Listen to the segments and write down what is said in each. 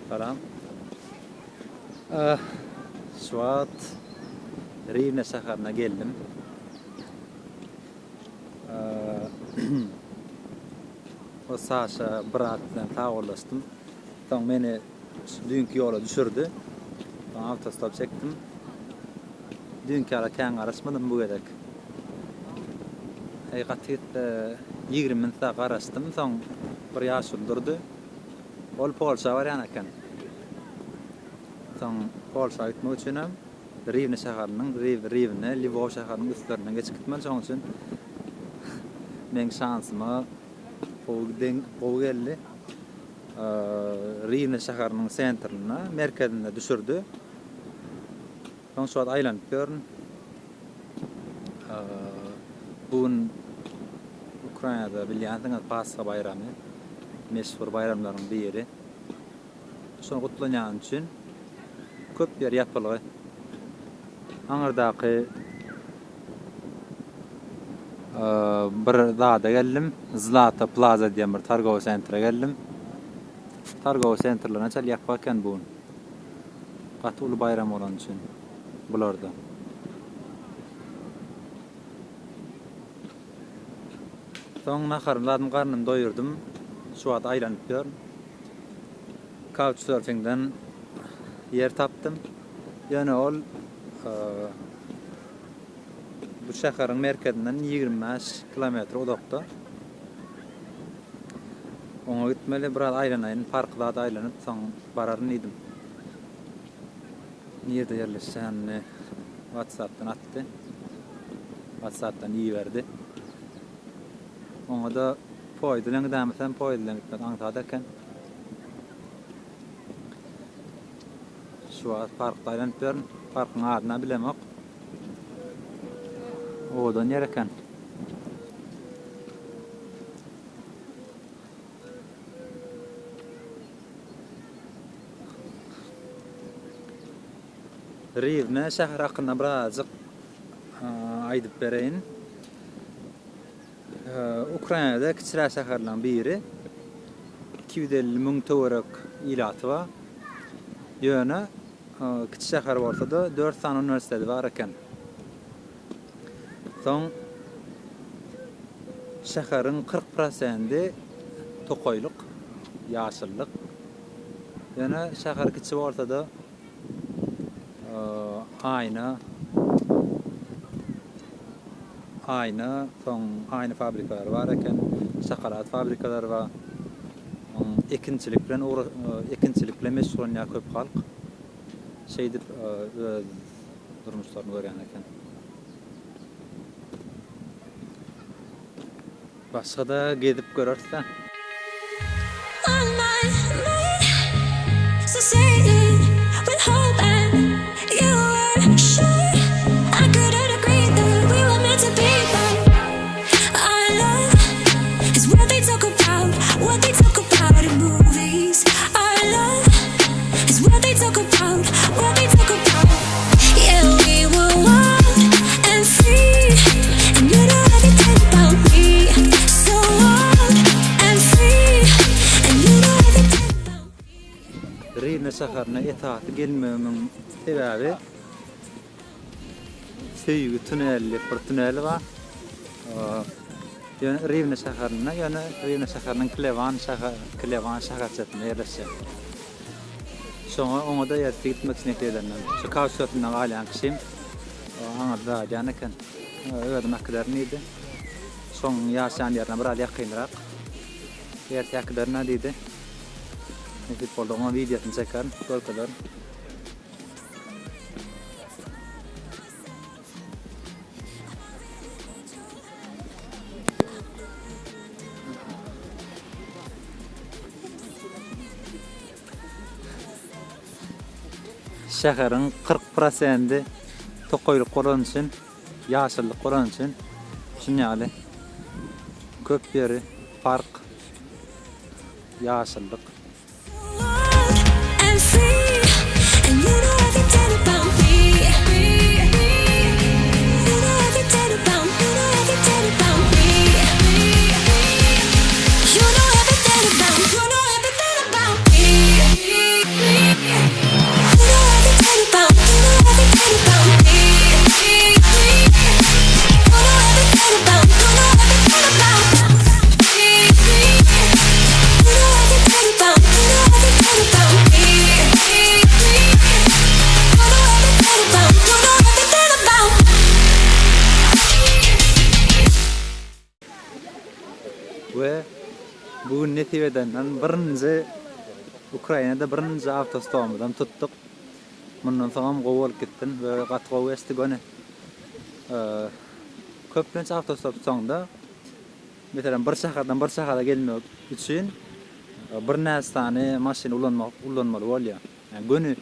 Salam. Şu wagt Riwne şäherine geldim. O Saşa brat bilen sagbollaşdym. Soň meni şu düýnki ýola düşürdi. Soň awtostop çekdim. Düýnki ýaly kän garaşmadym bu gezek. Eý gaty gitse 20 minut dagy garaşdym. Soň bir ýaşuly durdy. Ol Polşa barýan eken. Soň Polşa gitmek üçinem Riwne şäheriniň, Riwne, Lwow şäheriniň üstlerinden geçip gitmeli. Şonuň üçin meň şansyma gowy deň gowy geldi. Riwne şäheriniň sentrinde, merkezinde düşürdi. Soň şu wagt aýlanyp ýörün. Bu gün Ukrainada bilýänsiňiz Pasha baýramy meşhur baýramlaryň biri. Şony gutlanýany üçin köp ýer ýapylgy. Aňyrdaky bir zada geldim. Zlata Plaza diýen bir targowy sentre geldim. Targowy sentrler näçe ýapyk eken bu gün. Gaty uly baýram bolany üçin bularda. Soň naharymy zadym garnymy doýurdym. Şu wagt aýlanyp ýörün. Couchsurfingden ýer tapdym. Ýöne ol bu şäheriň merkezinden 25 kilometr uzakda. Oňa gitmeli, biraz aýlanaýyn, park zat aýlanyp, soň bararyn diýdim. Nirde ýerleşýänini WhatsApp-dan atdy. WhatsApp-dan iberdi. Oňa-da poýez bilen gidämesem, poýez bilen gitmek aňsat eken. Şu wagt parkda aýlanyp ýörün. Parkyň adyny-a bilemok. Owadan ýer eken. Riwne şäheri hakynda birazajyk aýdyp bereýin. Ukrainada kiçiräk şäherleriň biri. 250 müň töwerek ilaty bar. Ýöne kiçi şäher bolsa-da 4 sany uniwersiteti bar eken. Soň şäheriň 40 prosendi tokaýlyk, ýaşyllyk. Ýöne şäher kiçi bolsa-da aýna aýna, soň aýna fabrikalary bar eken, şokolad fabrikalary bar. Ekinçilik bilen ekinçilik bilen meşgullanýar köp halk. Şeýdip öz durmuşlaryny görýän eken. Başga-da gezip göreris-dä. Riwne şäherine esasy gelmegimiň sebäbi Söýgi tuneli diýip bir tuneli bar. Ýöne Riwne şäherinde, ýöne Riwne şäheriniň Klewan şäher, Klewan şäherçesinde ýerleşýär. Şoňa oňa-da ertir gitmek üçin ekeýlerinden. Şu Couchsurfingde galýan kişim aňyrda aýdýan eken. Özüm äkiderin diýdi. Şoň ýaşaýan ýerine biraz ýakynrak. Ertir äkiderin-ä diýdi. Nesip bolsa oňa wideosyny çekerin, görkezerin. Şäheriň 40 prosendi tokaýlyk bolany üçin, ýaşyllyk bolany üçin şun ýaly köp ýeri park, ýaşyllyk. nesip edenden birinji Ukrainada birinji awtostopymyzam tutduk. Mundan soňam gowy bolup gitsin we gaty gowy geçdi göni. Köplenç awtostop tutsaňda, meselem bir şäherden bir şähere gelmek üçin birnäçe sany maşyn ulanmak ulanmaly bolýar. Ýagny göni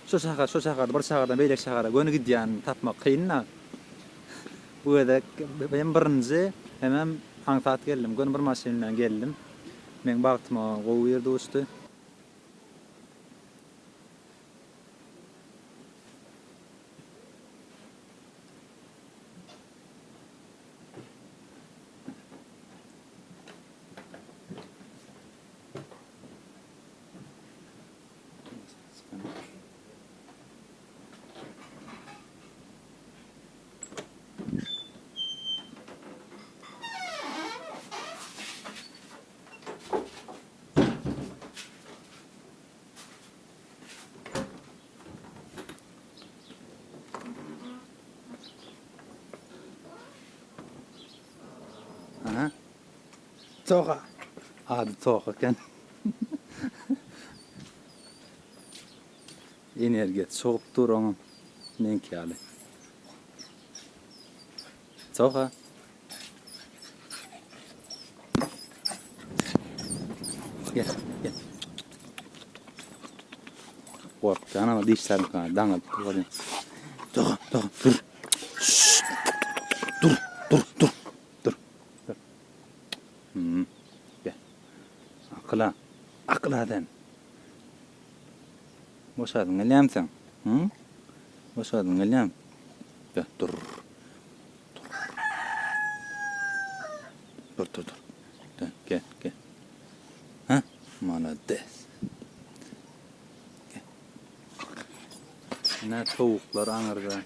şu şäher şu şäherde bir şäherden beýleki şähere göni gidýänini tapmak kyn-da. Bu gezek hem birinji hemem aňsat geldim. Göni bir maşyn bilen geldim. Meň bagtyma gowy bir duşdy. Aha. Toha. Ady Toha eken. Energiýa çogup dur oňam. Meňki ýaly. Toha. Gel, gel. Gorkýan ama dişlerini kana daňyp dur. Toha, Toha, dur. Dur, dur, dur. Dur. Dur. Hmm. Gel. Akyla. Akyla sen. Boşadyň gelýärmi sen? Hı? Boşadyň gelýärmi? Gel, dur. Dur. Dur, dur, dur. Gel, gel, gel. Ha? Malades. Gel. Ine towuklar aňyrda.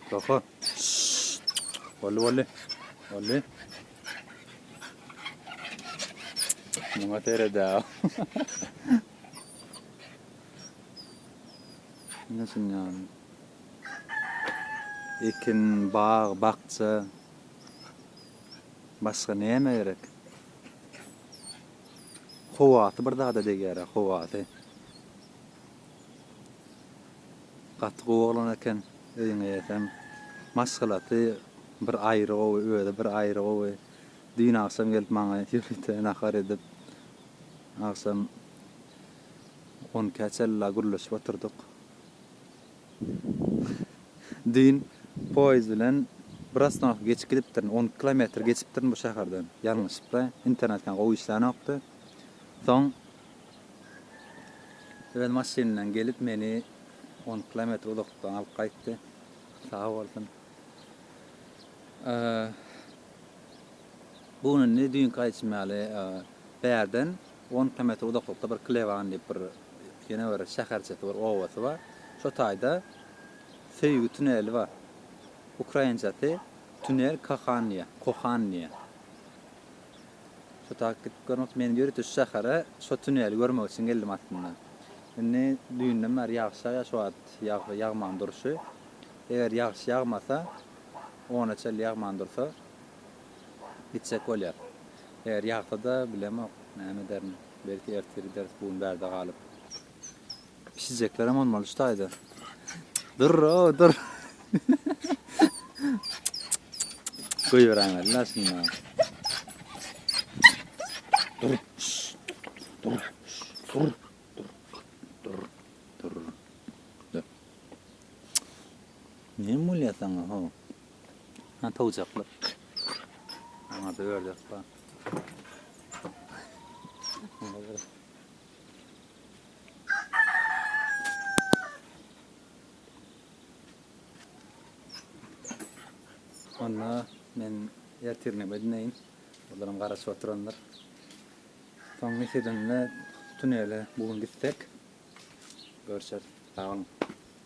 Toha. Boldy, boldy. Boldy. Muňa seredä. Ine şunýaly. Ekin, bag, bakja. Başga näme gerek? Howasy bir zada degýär-ä, howasy. Gaty gowy oglan eken öýüň eýesem. Maşgalasy bir aýry gowy, özi bir aýry gowy. Düýn agşam gelip maňa ýörite nahar edip, agşam on ikä çenli gürleşip oturdyk. Düýn poýezd bilen bir ostanowka geçip gidipdirin, 12 kilometr geçipdirin bu şäherden. Ýalňyşypla, internet kän gowy işlänokdy. Soň öz maşyny bilen gelip meni 12 kilometr uzaklykdan alyp gaýtdy. Sag bolsun. Bu gün indi düýnki aýdyşym ýaly bärden on kilometr uzaklykda bir Klewan diýip bir ýene bir şäherçesi bir obasy bar. Şo taýda Söýgi tuneli bar. Ukrainçasy Tunel Kohaniýa, Kohanniýa. Şo taýy gidip görmek, men ýörite şu şähere şo tuneli görmek üçin geldim aslynda. Indi düýnden bäri ýagyş ýagýar, şu wagt ýagman durşy. Eger ýagyş ýagmasa, ona çenli ýagman dursa, gitjek bolýar. Eger ýagsa-da bilemok, näme ederin. Belki ertir gideris, bu gün bärde galyp. Pişijeklerem bolmaly şu taýda. Dur-ow, dur. Goýberäýmeli-dä şunda. Dur, şşt, dur, şşt, dur, dur, dur, dur, dur. Näme bolýar saňa, how? Ha, towjaklar. Aňyrda ördek bar. Onda men ertirinem edineýin. Olaram garaşyp oturandyr. Soň nesip edende tunele bu gün gitsek görüşeris. Sag boluň.